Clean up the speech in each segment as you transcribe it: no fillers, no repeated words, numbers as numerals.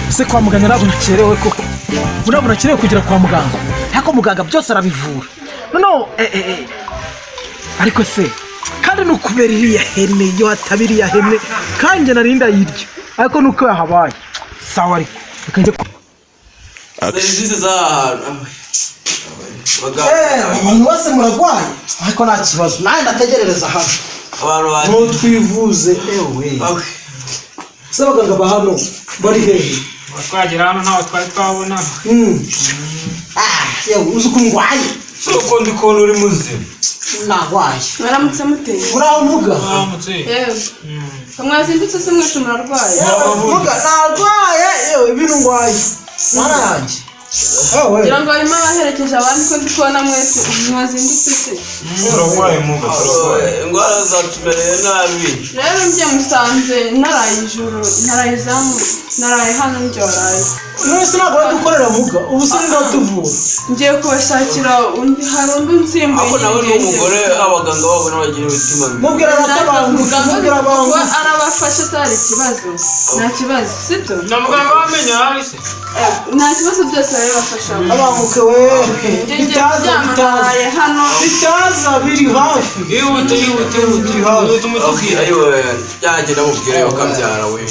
Se kwa muganga ntabwo nakerewe koko? Ubu ntabwo nakerewe kugera kwa muganga, ariko muganga byose arabivura. Noneho ariko se kandi ni ukubera iriya hene? Iyo hataba iriya hene kandi njye nari ndayirya, ariko nuko yahabaye. Sawa, ariko reka njye Serivisi z'ahantu. Abantu bose murarwaye, ariko nta kibazo, nawe ndategerereza hano. Abantu baje. Ntutwivuze ewe. Se abaganga ba hano bari hehe? Twagera hano ntawe twari twabona. Ah, yewe, uzi ukuntu ndwaye? Si uko ndi kubona uri muzima. Narwaye. Mwaramutse muteye? Uraho muga? Mwaramutse. Yewe, mwazindutse se? Mwese murarwaye? Muga, narwaye yewe, ibintu ndwaye mwana yanjye yewe. Ngira ngo harimo abaherekeje abandi, ko ndi kubona mwese mwazindutse se. Turarwaye muga, turarwaye. Indwara zatumereye nabi. Rero njye musanze naraye ijoro, naraye izamu, naraye hano, njye waraye. None se ntabwo bari gukorera muga? Ubu se ninde watuvura? Ngiye kubashakira undi, hari undi unsimbuye. Ariko nawe ni umugore, abaganga babo n'abagira imitima mibi. Mubwira abatabanguka, mubwira Kuba abanguka. arabafashe se hari ikibazo? Nta kibazo, sibyo? Na muganga w'amenyo arahari se? Nta kibazo, byose barabibafashamo. Abanguke we. Njye ngiye Bitaza. kuryama. Bitaza. Naraye hano. Bitaza, biri hafi. Yihute, yihute, yihute. Hafi. Yihute umutubwire. Ayiwe, yagenda amubwira bakabyara we.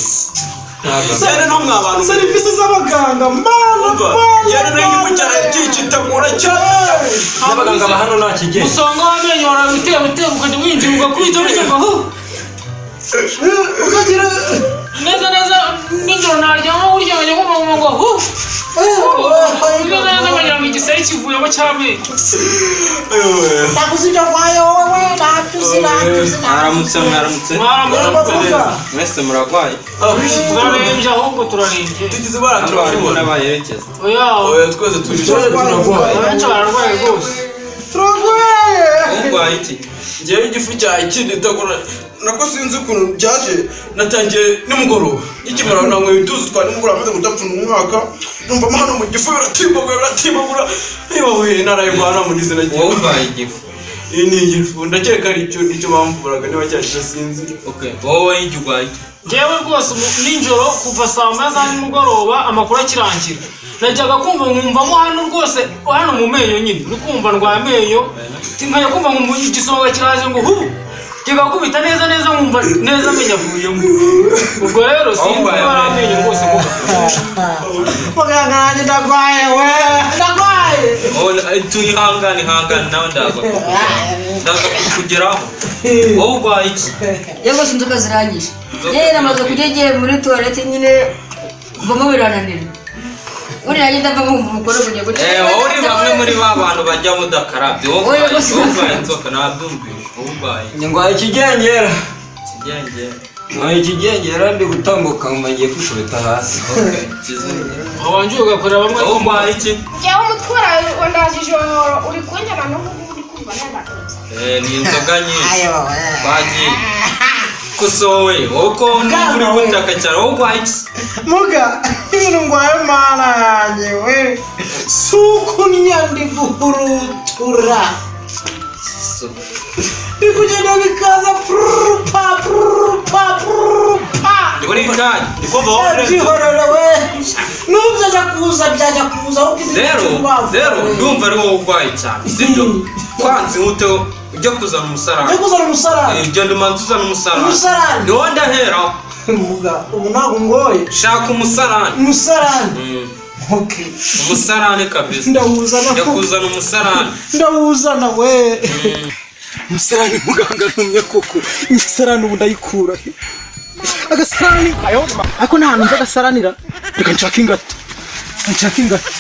Sere no mwabantu. Serivisi z'abaganga, mana! Umva, Mana! yari nayo igihugu cy'ikitamura cyane. N'abaganga ba hano nta kigenda. Usanga w'amenyo waraye utera utera, ukajya winjira ugakubita bityo ngo hu. Ukagira Neza neza nijoro naryama burya nkajya kumva ngo hu neza neza, nkagira ngo igisebe kivuyemo cy'amenyo. Ntabwo uzi ibyo ndwaye wowe, ntabyo uzi, ntabyo uzi. Mwaramutse, mwaramutse. Mwaramutse. Mwese murarwaye? Turarembye, ahubwo turarembye. Tugize ibara Hano harimo turabibona. n'abayerekeza. Oya. Oya, twese turi turarwaye. Abenshi bararwaye rwose. Turarwaye. Urwaye iki? Ngewe igifu cyawe kinitagura, nako sinzi ukuntu byaje. Natangiye nimugoroba, nkikimara nanyweye utuzi twa nimugoroba, maze kudapfuna umwaka, numvamo hano mu gifu biratimbagura, biratimbagura. Niba huye naraye rwana muri izina. Wowe urwaye igifu? Iyi ni igifu, ndakeka ari icyo nicyo bamvuraga, niba cyashize sinzi. Okay, wowe ijya urwaye iki? Njyewe rwose nijoro kuva saa 1 za nimugoroba, amakuru akirangira, najyaga kumva nkumvamo hano rwose, hano mu menyo nyine, uri kumva ndwaye amenyo. Nkajya kumva nkumva igisonga kiraje ngo hu, kigakubita neza neza, nkumva neza amenyo avuyemo. Ubwo rero sinzi niba ari amenyo rwose muga. Muganga, nanjye ndarwaye we, ndarwaye. Wowe tuyihangane, ihangane, nawe ndaza kukugeraho, ndaza kukugeraho. Wowe urwaye iki? Yewe rwose inzoka zirangije. Yewe, namaze kujya igihe muri toilette nyine, kuvamo birananira. Buriya nanjye ndava nkumva umugore ugiye guca. Eh, wowe uri bamwe muri ba bantu bajya mudakarabye. Wowe Oya, urwaye rwose. Wowe urwaye inzoka, nabyumvise. Wowe urwaye iki? Ndwaye ikigengera. Ikigengera? Ndwaye ikigengera, ndi gutambuka nkumva ngiye kwikubita hasi. Okay, ikizengera. Wabanje ugakorera bamwe. Wowe urwaye iki? Njyewe umutwe warawe ijoro uri kunjyana, n'ubu ngubu uri kumva narakoze. Eh, ni inzoga nyinshi bagiye kusowe. Wowe ko numva uri gutaka cyane, wowe urwaye iki? Muga, ibintu ndwaye, mana yanjye we, si ukunya, ndi guhurutura. Ndi kugenda bikaza purupa purupa purupa. Buri kanya. Ndi kumva wowe. Byihorere we, n'ubu byajya kuza, byajya kuza ahubwo ibintu Rero vuba vuba. rero ndumva ari wowe urwaye cyane, sibyo? Kwanze inkuteho, ujya kuzana umusarani. Njya kuzana umusarani. Eh, genda umanze uzana umusarani. Umusarani. Ni wowe ndaheraho. Muga, ubu ntabwo ngoye. Shaka umusarani. Umusarani. Okay. Umusarani kabisa. Ndawuzana. Jya kuzana umusarani. Ndawuzana we. Umusarani, muganga ntumye koko. Imisarani ubu ndayikura he? Agasarani, ariko nta hantu nzi agasaranira. Reka nshake ingata, reka nshake ingata.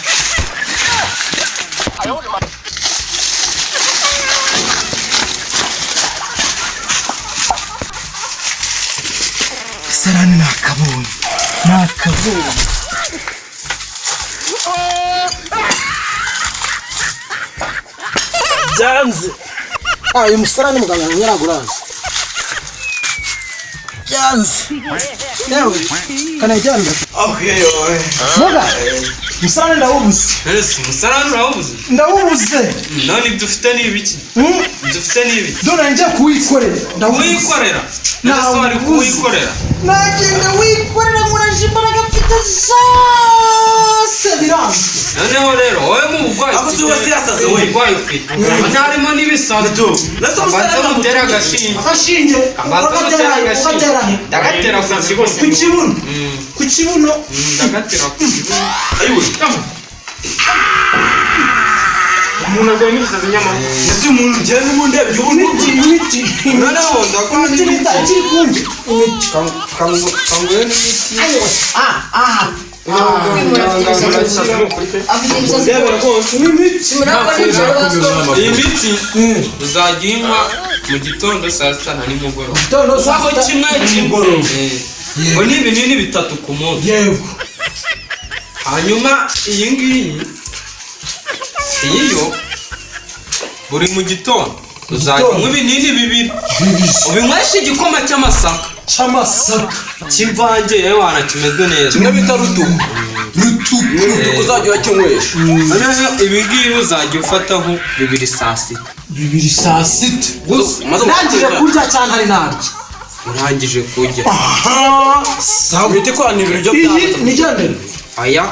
Agasarani nakabonye, nakabonye. Byanze. Ah, uyu musarani muganga ntabwo uraza. Byanze yewe, kanajyana. Okay, wowe. Muga. Umusarane ndawubuze. Ese umusarani urawubuze? Ndawubuze. None ibyo ufite ni ibiki? Ibyo ufite ni ibiki? Dore njya kuwikorera, ndawubuze. Kuwikorera? None wari kuwikorera? Nagenda wikorera, nkoresha imbaraga mfite zose, biranga. Noneho rero wowe mu burwayi Ako si we siyasaze we. Uburwayi ufite harimo n'ibisazi. Abanza mutere agashinge. Agashinge? Abanza mutere agashinge. Ugatera he? Ndagatera ku kibuno. Ku kibuno? Ku kibuno? Ndagatera ku kibuno. Ayiwe. Umuntu arwaye n'ibisazi nyamara. Ese umuntu njyewe n'ubundi ndebye ubu Imiti, imiti. Noneho ndaguha Imiti n'imiti. ikiri kunje imiti. Kanguhe n'imiti. Ayiwe, ah ah. Afite ibisazi. Ndebera rwose. Imiti. Murabona nijoro basohoka. Iyi miti uzajya uyinywa mu gitondo, saa sita na nimugoroba. Gitondo, saa Ubaho sita, kimwe kimwe. nimugoroba. Ngo ni ibinini bitatu ku munsi. Yego. Hanyuma iyi ngiyi, iyi yo buri mu gitondo uzajya unywa ibinini bibiri, ubinyweshe igikoma cy'amasaka. Cy'amasaka. Cy'imvange yewe wana kimeze neza. Kimwe bita rutuku. Rutuku. Rutuku uzajya urakinywesha. Noneho ibi ngibi uzajya ufataho bibiri saa sita. Bibiri saa sita. Gusa. Umaze Ndangije kurya cyane hari naryo? Urangije kurya. Sawa. Imiti ikorana ibiryo Iyi byawe. nigendere. Aya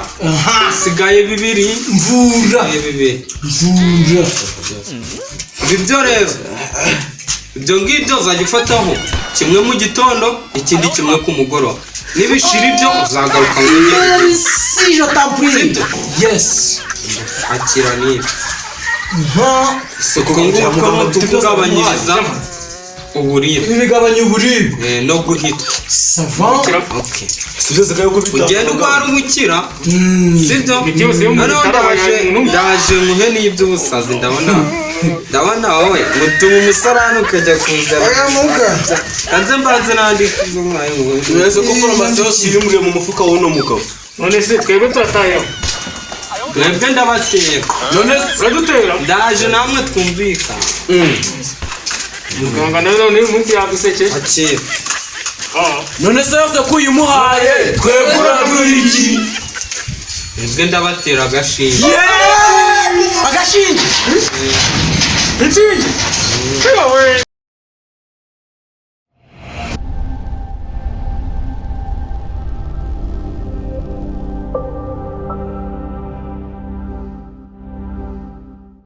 hasigaye bibiri. Mvura. Hasigaye bibiri. Mvura. Ibi byo rero, ibyo ngibyo uzajya ufataho kimwe mu gitondo, ikindi kimwe ku mugoroba. Nibishira ibyo uzagaruka ngo ujye. Merci, je t'en prie. Sibyo? Yes. Akira n'ibi. Nka Uko nguko ni utukugabanyiriza uburibwe. Ibi bigabanya uburibwe. No guhita. Ça va. Okay. Si byose kandi ko Ugenda urwara ubukira, sibyo? Imiti yose yo mu Noneho bitaro ndaje umuntu. Ndaje muhe n'iby'ubusazi. Ndabona wowe mutuma umusarani ukajya kuzana. Oya muga. Kanze mbanze nandike izo mwaye ngo. Uretse ko farumasi yose yimuriye mu mufuka w'uno mugabo. None se twebwe turatayeho? Mwebwe ndabatera. None Uradutera? Ndaje namwe twumvikana. Muganga nawe none uyu munsi yadusekeje. Akira. None se yose ko uyimuhaye, twebwe uraduha iki? Mwebwe ndabatera agashinge. Agashinge. Inshinge. Yewe.